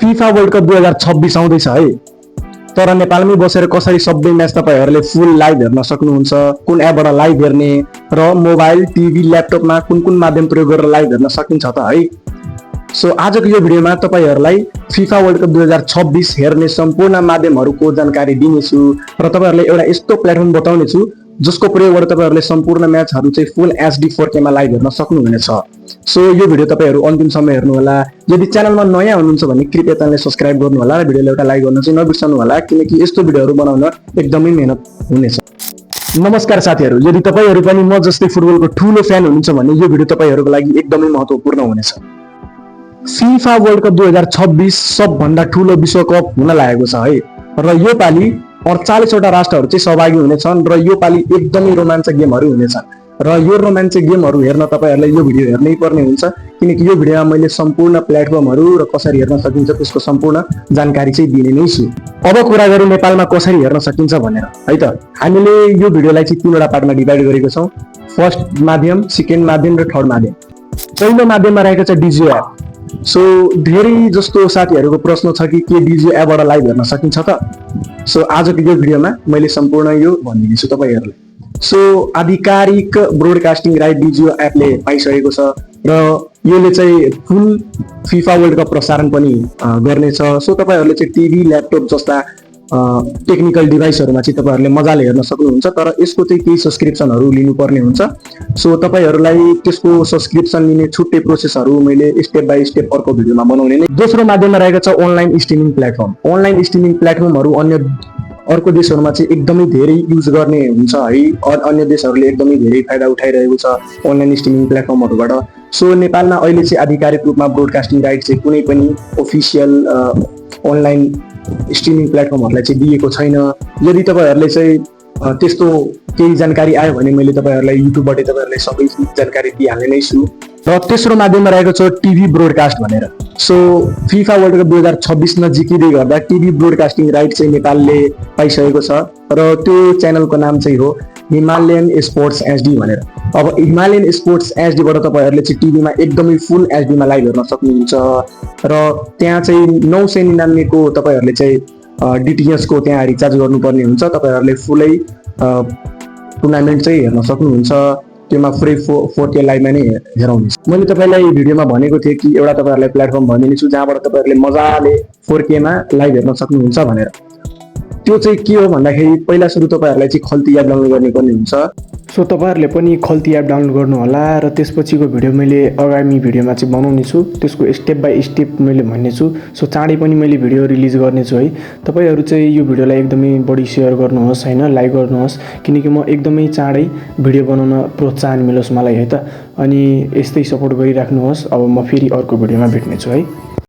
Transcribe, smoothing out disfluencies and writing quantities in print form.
FIFA world cup 2026 आउँदैछ है। तर नेपालमै बसेर कसरी सबै म्याच तपाईहरुले फुल लाइभ हेर्न सक्नुहुन्छ, कुन एपबाट लाइभ हेर्ने र मोबाइल, टिभी, ल्यापटपमा कुन माध्यम प्रयोग गरेर लाइभ हेर्न सकिन्छ त है। सो आजको यो भिडियोमा तपाईहरुलाई फिफा वर्ल्ड कप 2026 हेर्ने सम्पूर्ण माध्यमहरुको जानकारी दिनेछु र तपाईहरुलाई एउटा यस्तो प्लेटफर्म बताउनेछु जसको प्रयोगबाट तपाईहरुले सम्पूर्ण म्याचहरु चाहिँ फुल एचडी 4K मा लाइभ हेर्न सक्नुहुनेछ। सो यो भिडियो तपाईहरु अन्तिमसम्म हेर्नु होला। यदि च्यानलमा नयाँ हुनुहुन्छ भने कृपया च्यानललाई सब्स्क्राइब गर्नु होला र भिडियोलाई एउटा लाइक गर्न चाहिँ नबिर्सनु होला, किनकि यस्तो भिडियोहरु बनाउन एकदमै मेहनत हुनेछ। नमस्कार साथीहरु, यदि तपाईहरु पनि म जस्तै फुटबलको ठूलो फ्यान हुनुहुन्छ भने यो भिडियो तपाईहरुको लागि एकदमै महत्त्वपूर्ण हुनेछ। फिफा वर्ल्ड कप 2026 सबभन्दा ठूलो विश्वकप हुन लागेको छ है र यो पाली 48 वटा राष्ट्रहरु चाहिँ सहभागी हुनेछन् र यो पाली एकदमै रोमाञ्चक गेमहरु हुनेछन् र यो रोमाञ्चक गेमहरु हेर्न तपाईहरुले यो भिडियो हेर्नै पर्ने हुन्छ, किनकि यो भिडियोमा मैले सम्पूर्ण प्लेटफर्महरु र कसरी हेर्न सकिन्छ त्यसको सम्पूर्ण जानकारी चाहिँ दिने नै छु। अब कुरा गरौँ नेपालमा कसरी हेर्न सकिन्छ भनेर है त। हामीले यो भिडियोलाई चाहिँ तीनवटा पार्टमा डिभाइड गरेको छौं। फर्स्ट माध्यम, सेकेन्ड माध्यम र थर्ड माध्यम। पहिलो माध्यममा रहेको छ डिजियो एप। सो धेरै जस्तो साथीहरुको प्रश्न छ कि के डिजियो एपबाट लाइभ हेर्न सकिन्छ त। सो आजको यो भिडियोमा मैले सम्पूर्ण यो भनिदिन्छु तपाईहरुलाई। सो आधिकारिक ब्रोडकास्टिङ राइट डिजियो एपले पाइसकेको छ र यसले चाहिँ फुल फिफा वर्ल्ड कप प्रसारण पनि गर्नेछ। सो तपाईहरुले चाहिँ टिभी, ल्यापटप जस्ता टेक्निकल डिभाइसहरुमा चाहिँ तपाईहरुले मजाले हेर्न सक्नुहुन्छ, तर यसको चाहिँ केही सब्स्क्रिप्सनहरु लिनुपर्ने हुन्छ। सो तपाईहरुलाई त्यसको सब्स्क्रिप्सन लिने छुट्टै प्रोसेसहरु मैले स्टेप बाइ स्टेप अर्को भिडियोमा बनाउने नै। दोस्रो माध्यममा रहेको छ online streaming platform. Online streaming प्लेटफर्महरु अर्को देशहरुमा चाहिँ एकदमै धेरै युज गर्ने हुन्छ है। अन्य देशहरुले एकदमै धेरै फाइदा उठाइरहेको छ अनलाइन स्ट्रिमिङ प्लेटफर्महरुबाट। सो नेपालमा अहिले चाहिँ आधिकारिक रूपमा ब्रोडकास्टिङ राइट चाहिँ कुनै पनि अफिसियल अनलाइन स्ट्रिमिङ प्लेटफर्महरुलाई चाहिँ दिएको छैन। यदि तपाईहरुले चाहिँ त्यस्तो केही जानकारी आयो भने मैले तपाईहरुलाई युट्युबबाट तपाईहरुलाई सबै जानकारी दिइहाल्ने नै छु। र तेस्रो माध्यममा रहेको छ टिभी ब्रोडकास्ट भनेर। सो फिफा वर्ल्ड कप 2026 नजिकिँदै गर्दा टिभी ब्रोडकास्टिङ राइट चाहिँ नेपालले पाइसकेको छ र त्यो च्यानलको नाम चाहिँ हो हिमालयन स्पोर्ट्स एचडी भनेर। अब हिमालयन स्पोर्ट्स एचडी बाट तपाईहरुले चाहिँ टिभीमा एकदमै फुल एचडी मा लाइभ हेर्न सक्नुहुन्छ र त्यहाँ चाहिँ 999 को तपाईहरुले चाहिँ डीटीएच को त्यहाँ रिचार्ज गर्नुपर्ने हुन्छ। तपाईहरुले फुलै टुर्नामेन्ट चाहिँ हेर्न सक्नुहुन्छ। त्यसमा फ्री 4K लाइभमा नै हेराउनेछ। मैले तपाईलाई भिडियोमा भनेको थिएँ कि एउटा तपाईहरुलाई प्लेटफर्म भनिदिन्छु जहाँबाट तपाईहरुले मजाले 4K मा लाइभ हेर्न सक्नुहुन्छ भनेर। त्यो चाहिँ के हो भन्दाखेरि पहिला सुरु तपाईहरुलाई चाहिँ खल्ती एप डाउनलोड गर्नुपर्ने हुन्छ। सो तपाईहरुले पनि खल्ती एप डाउनलोड गर्नु होला र त्यसपछिको भिडियो मैले आगामी भिडियोमा चाहिँ बनाउने छु, त्यसको स्टेप बाइ स्टेप मैले भन्ने छु। सो चाँडै पनि मैले भिडियो रिलिज गर्ने छु है। तपाईहरु चाहिँ यो भिडियोलाई एकदमै बढी शेयर गर्नुहोस् हैन, लाइक गर्नुहोस्, किनकि म एकदमै चाँडै भिडियो बनाउन प्रोत्साहन मिलोस् मलाई है त। अनि यस्तै सपोर्ट गरिराख्नुहोस्। अब म फेरि अर्को भिडियोमा भेट्ने छु है।